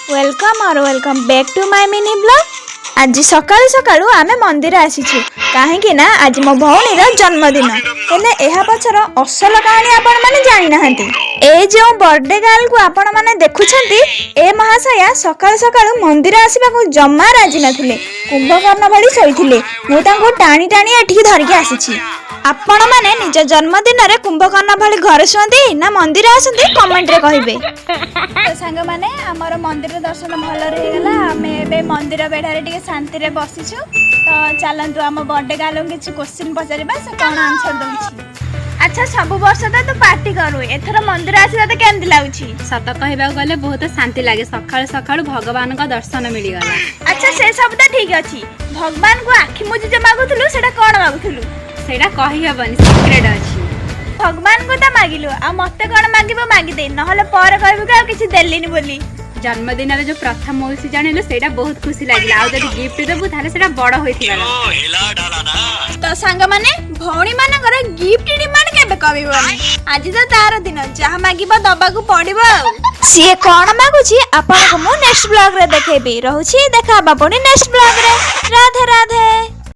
Welcome or welcome back to my mini vlog. ଆଜି ସକାଳୁ ସକାଳୁ ଆମେ ମନ୍ଦିର ଆସିଛୁ, କାହିଁକି ନା ଆଜି ମୋ ଭଉଣୀର ଜନ୍ମଦିନ। ହେଲେ ଏହା ପଛର ଅସଲ କାହାଣୀ ଆପଣମାନେ ଜାଣିନାହାନ୍ତି। ଏ ଯେଉଁ ବର୍ଥଡେ ଗାର୍ଲକୁ ଆପଣମାନେ ଦେଖୁଛନ୍ତି, ଏ ମହାଶୟା ସକାଳୁ ସକାଳୁ ମନ୍ଦିର ଆସିବାକୁ ଜମା ରାଜି ନଥିଲେ। କୁମ୍ଭକର୍ଣ୍ଣ ଭଳି ଶୋଇଥିଲେ। ମୁଁ ତାଙ୍କୁ ଟାଣି ଟାଣି ଏଠିକି ଧରିକି ଆସିଛି। ଆପଣମାନେ ନିଜ ଜନ୍ମଦିନରେ କୁମ୍ଭକର୍ଣ୍ଣ ଭଳି ଘରେ ଶୁଅନ୍ତି ନା ମନ୍ଦିର ଆସନ୍ତି, କମେଣ୍ଟରେ କହିବେ। ତ ସାଙ୍ଗମାନେ, ଆମର ମନ୍ଦିର ଦର୍ଶନ ଭଲରେ ହେଇଗଲା। ଆମେ ଏବେ ମନ୍ଦିର ବେଢ଼ାରେ ଟିକେ ଶାନ୍ତିରେ ବସିଛୁ। ତ ଚାଲନ୍ତୁ, ଆମ ବର୍ଥଡେ ଗାର୍ଲଙ୍କୁ କିଛି କୋଶ୍ଚିନ୍ ପଚାରିବା, ସେ କ'ଣ ଆନ୍ସର ଦେଉଛି। ଆଚ୍ଛା, ସବୁ ବର୍ଷ ତ ତୁ ପାର୍ଟି କରୁ, ଏଥର ମନ୍ଦିର ଆସିବା ତ କେମିତି ଲାଗୁଛି? ସତ କହିବାକୁ ଗଲେ ବହୁତ ଶାନ୍ତି ଲାଗେ। ସକାଳୁ ସକାଳୁ ଭଗବାନଙ୍କ ଦର୍ଶନ ମିଳିଗଲା। ଆଚ୍ଛା, ସେ ସବୁ ତ ଠିକ ଅଛି। ଭଗବାନଙ୍କୁ ଆଖି ମୁଜି ଯୋଉ ମାଗୁଥିଲୁ, ସେଟା କ'ଣ ମାଗୁଥିଲୁ? ସେଇଟା କହିହବନି, ସିକ୍ରେଟ ଅଛି। ଭଗବାନଙ୍କୁ ତ ମାଗିଲୁ, ଆଉ ମତେ କ'ଣ ମାଗିବ ମାଗିଦେ, ନହେଲେ ପରେ କହିବୁ କି ଆଉ କିଛି ଦେଲିନି ବୋଲି। ଜନ୍ମଦିନରେ ଯୋଉ ପ୍ରଥମ ୱିଶ ଜଣେଇଲୁ, ସେଇଟା ବହୁତ ଖୁସି ଲାଗିଲା। ଆଉ ଯଦି ଗିଫ୍ଟ ଦେବୁ, ତାହେଲେ ସେଇଟା ବଡ ହୋଇଥିବା ଦରକାର। ତ ସାଙ୍ଗମାନେ, ଭଉଣୀ ମାନଙ୍କର ଗିଫ୍ଟ ଡିମାଣ୍ଡ କେବେ କମିବନି। ଆଜି ତ ତାର ଦିନ, ଯାହା ମାଗିବ ଦବାକୁ ପଡିବ। ଆଉ ସିଏ କଣ ମାଗୁଛି, ଆପଣଙ୍କୁ ମୁଁ ନେକ୍ସଟ ବ୍ଲଗରେ ଦେଖେଇବି। ରହୁଛି, ଦେଖା ହବା ପୁଣି ନେକ୍ସଟ ବ୍ଲଗରେ। ରାଧେ ରାଧେ।